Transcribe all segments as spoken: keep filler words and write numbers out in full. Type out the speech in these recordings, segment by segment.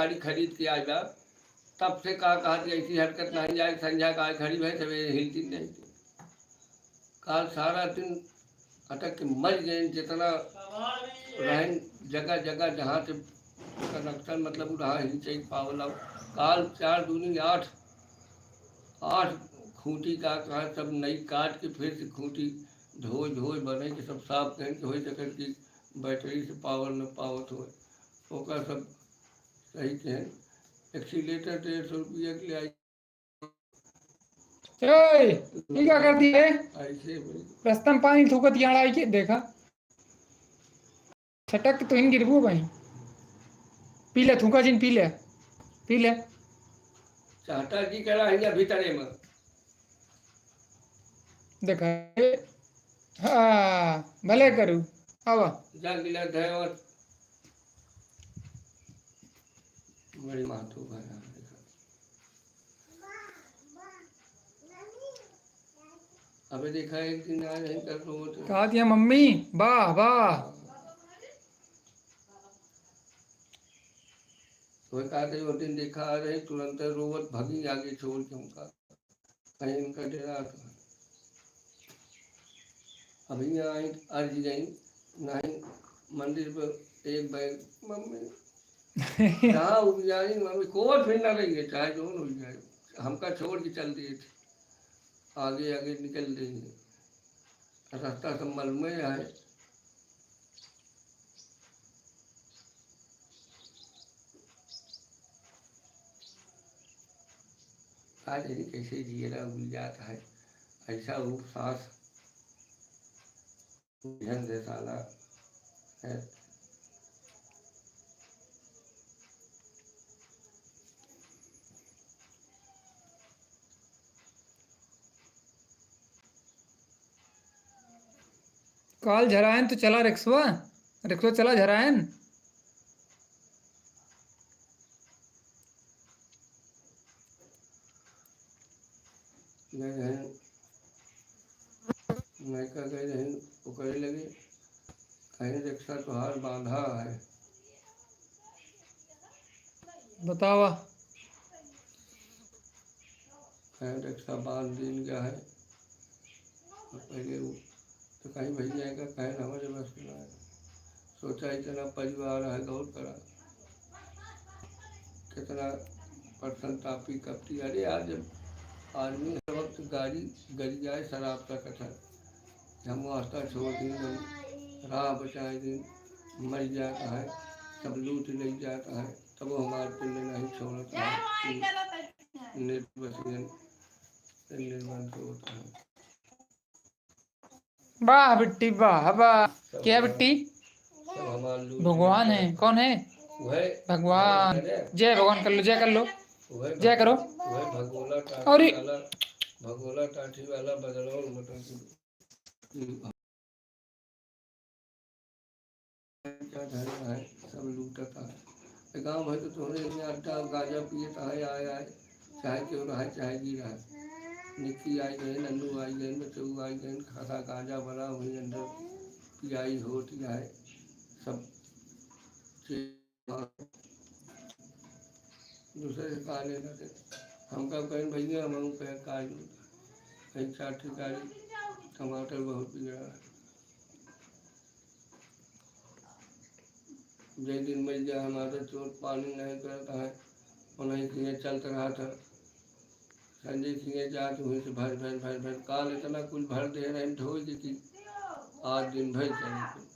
गाड़ी खरीद के आइबा, तब से का कहत, ऐसी हरकत नहीं जाए, संझा का घड़ी भए, सवेरे हिलती नहीं थी। काल सारा दिन अटक के मर गए, जितना रहन जगह जगह जहाँ से कनेक्शन, मतलब, रहा ही चाहिए पावल। अब काल चार दूनी आठ, आठ खूंटी का कहा, सब नई काट के फिर से खूंटी धोए धोए बने के सब साफ करें के होई सके कि बैटरी से पावर न पावत होए, ओकर सब सही कहें। एक्सीलेटर डेढ़ सौ रुपया के ले आई। ए, ई का कर दिए? ऐसे भाई। रस्ता में पानी थूकत यहाँ आई के, देखा। छटक के तुहिन गिरबू भाई। पी ले, थूका जिन, पी ले। पी ले। चाहता जी करा है या भीतरे में। देखा, ए, हाँ, भले करू। आवा। जा गिला धैवत। बड़ी मातू भरा। अबे देखा, एक दिन आ रहे कर रो तो। कहा दिया मम्मी, वाह, वाह। वह कहा थे, वो दिन देखा आ रहे, तुरंत रोवत भगी आगे छोड़ के हमका। कहीं इनका डेरा था। अब यहाँ आई, अर्ज गई, नहीं, मंदिर पर एक बैग, मम्मी, जहाँ उबियाई, मम्मी, कोई फिर ना रही है, चाहे जोन हो जाए, हमका छोड़ के चल दिए थे, आगे, आगे निकल रही है, रास्ता सब मालूम है। आज यदि कैसे जियरा उबल जात है, ऐसा वो सांस उलझन से साला है। काल झरायन तो चला रिक्शवा, रिक्शवा चला झरायन। गए रहे, नयका गए रहे, ओकरे लगे, कहीं रिक्शा तोहार बांधा है। बतावा। कहे, "रिक्शा बांध दीन गया है।" और पहले वो तो कहीं भैया का कहे ना हमारे बस में ना है। सोचा इतना परिवार है, गौर करा। कितना परसेंट टापी कपटी। अरे यार, जब आदमी हर वक्त गाड़ी गड़ी जाए, शराब का कथा, हम वास्ता छोड़ दीन, हम राह बचाए दीन, मर जाता है, सब लूट ले जाता है, तब वो हमारे पिंड नहीं छोड़ता है। निर्वसन, निर्वंश होता है। वाह बिट्टी, वाह, वाह। क्या बिट्टी? सब हमार लूट भगवान है। कौन है? वह भगवान। भगवान है। जय भगवान कर लो, जय कर लो। वह जय करो। वह भगोला टाटी अरे। वाला, भगोला टाटी वाला बदलौन मतलब कि क्या धरना है, सब लूटता है। गाँव भर तो तोहरे यहाँ अड्डा गांजा पियत है, आए, आए, चाहे केहू रहे, चाहे जी रहे। निक्की आई गए, नन्नू आई गए, बच्चू आई गए, खासा गांजा बना हुई अंदर पियाई होती है। सब चीज दूसरे से कहा लेना थे। हमका कहें, "भैया, हम कहे, का कहीं चार ठिकाने टमाटर बहुत बिगड़ा है।" जय दिन में जा हमारे चोट पानी नहीं करता है, उन्हीं के लिए चलत रहा था। संजय सिंह जात वहीं से भर, भर, भर, भर, काल इतना कुल भर दे रहे हैं, ढोई के कि आज दिन भर चले।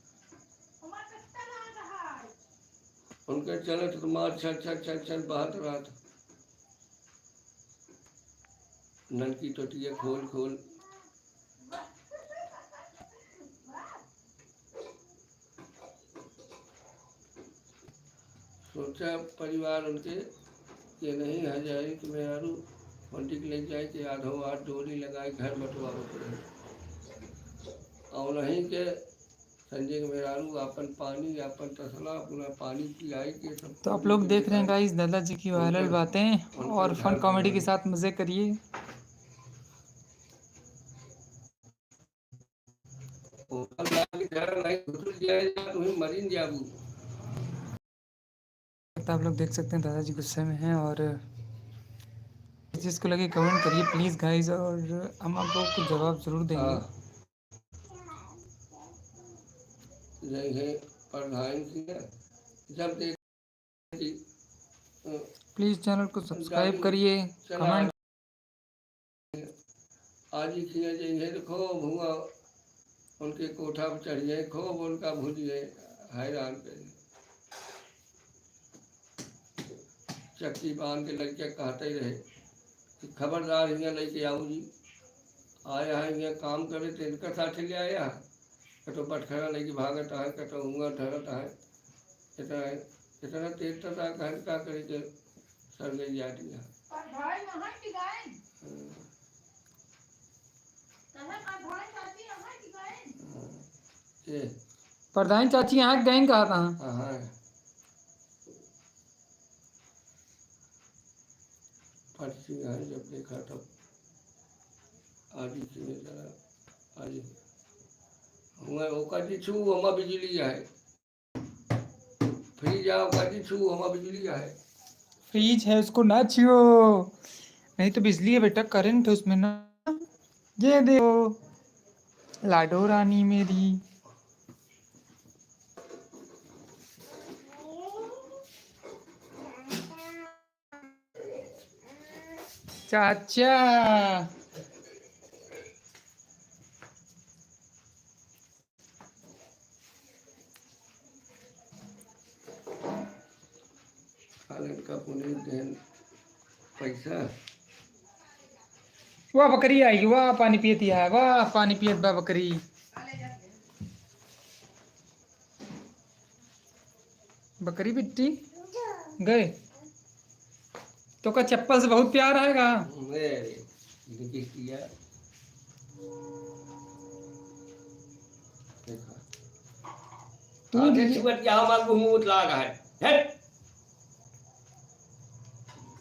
उनके चलत तो मार छर, छर, छर, छर बहत रहत। नलकी टोटिया खोल, खोल। सोचा परिवार उनके के नहीं है जाए कि मेहरारू पंडित ले जाए के आधो आध डोरी लगाए घर बंटवावे पड़े। और नहीं के संजय के मेहरारू आपन पानी, आपन तसला, पूरा पानी पियाई के सब तो आप लोग देख रहे हैं गाइस, दादाजी की वायरल बातें और फन कॉमेडी के साथ मजे करिए। होटल लागे घर नहीं घुस जाए, तुम मरिन जाबू। तो आप लोग देख सकते हैं, दादाजी गुस्से में हैं और जिसको लगे comment करिए please guys, और हम आपको कुछ जवाब ज़रूर देंगे। हाँ। जय हे प्रधान जी, जब देख कि, अ, please channel को subscribe करिए, चला comment आज ही किया जाइए तो खूब हुआ उनके कोठा पर चढ़िए, खूब उनका भूजिए, हैरान करिए। चक्की बांध के लड़के कहते ही रहे कि खबरदार हियाँ लेके आओ जी, आया है हियाँ काम करे तो इनका साथ ले आया है, कतो बटखरा लेके भागत है, कतो हुआ धरत है, इतना, इतना तेज तता कहन का करे के सर गई जाती है। पर भाई वहाँ की गाय। हाँ। कहे प्रधान चाची यहाँ की गए? हाँ। के? प्रधान चाची यहाँ के गए कहा था। हाँ, हाँ। पर्ची यहाँ जब देखा तब आज ही किए जरा, आज ही। हुआ ओका जी छू, हमा बिजली है। फ्रिज आओ, काजी छू, हमार बिजली आहे। फ्रिज है, उसको ना छुओ, नहीं तो बिजली है बेटा, करंट है उसमें ना। ये देखो, लाडो रानी मेरी। चाचा। पालन का पुनीत देन पैसा। वाह, बकरी आई, वाह, पानी पियत है, वाह, पानी पियत बा बकरी। बकरी बिट्टी गए। तो का चप्पल से बहुत प्यार आएगा। अरे, देखिए किया। देखा। तू आगे भी छुअत के हमार मुंह उतला रहा है। हट।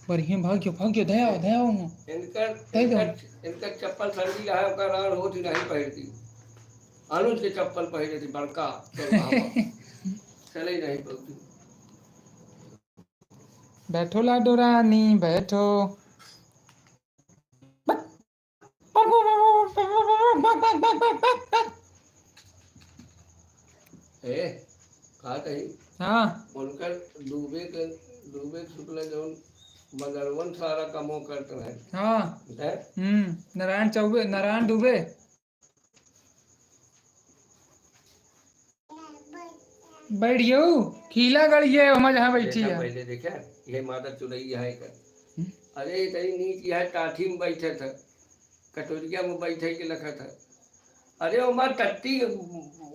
बढ़िया, भाग गयो, भाग गयो, दया, दया हो। इनकर, दे दो। इनकर, इनकर चप्पल सर्दी रहा है, ओकर रान होत ही नहीं पहिरती। अनुज के चप्पल पहिरे थी, बड़का, चल बाबा। चले ही नहीं पड़ती। बैठो लाडो रानी, बैठो। ए, का कही? हाँ। उनकर डूबे के, डूबे के शुक्ला जौन मगरवन सारा कमो करत रहे। हाँ। हैं? हम्म, नारायण चौबे, नारायण दुबे। बैठ जाऊ, खीला गड़िए, हम जहाँ बैठी देखा है। पहले देखा, ये मादर चुड़ैल है एकर। हम्म। अरे, इतनी नीच है, टाठी में बैठे था, कटोरिया में बैठे के लखा था। अरे, ओमा टट्टी,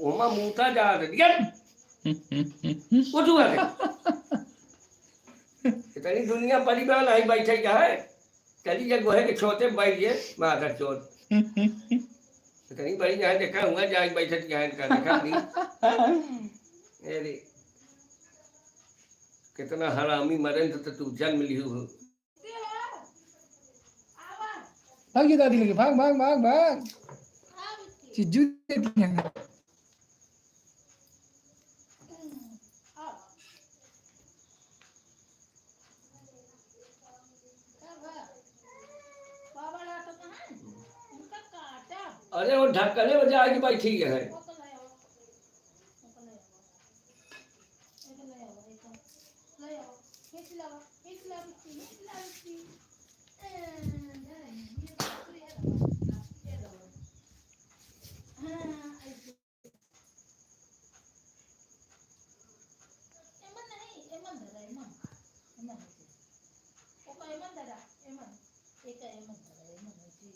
ओमा मूता जा रही है। उठ हुआ है। इतनी दुनिया परिवार है, बैठे का है। चली जा गोहे के छोटे बैठ गए, मादर चोद। तो कहीं बड़ी यहाँ देखा हुआ, जाए बैठक यहाँ इनका देखा नहीं। अरे, कितना हरामी मरेंद्र तो तू जन्म लिहू हो। भाग ये दादी लगे, भाग, भाग, भाग, भाग। चिज्जू देती है। अरे वो ढक्कने में जाके बैठी है। एमन नहीं, एमन धरा, एमन। एमन होते। ओका एमन धरा, एमन। एका एमन धरा, एमन होते।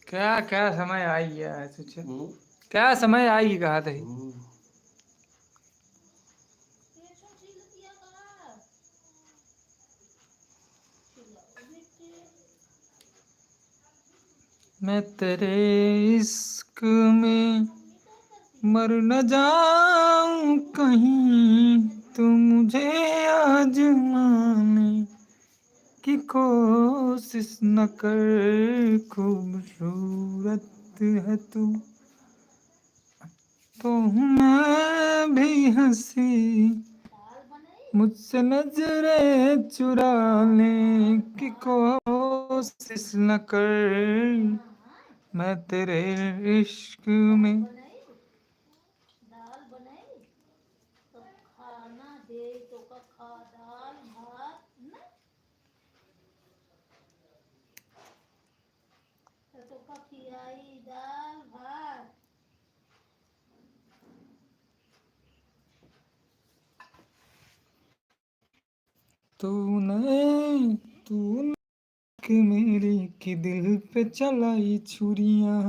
क्या, क्या समय आई है, सोचे। हम्म। क्या समय आई, कहा थे। हम्म। मैं तेरे इश्क में मर न जाऊं कहीं, तू मुझे आजमाने की कोशिश न कर, खूबसूरत है तू। तो हूँ मैं भी हंसी, मुझसे नजरें चुराने की कोशिश न कर, मैं तेरे इश्क में। दाल बनाई तो खाना दे तो का खा दाल भात ना, तो का खियाई दाल भात। तूने, तूने कि मेरी की दिल पे चलाई छुरियां।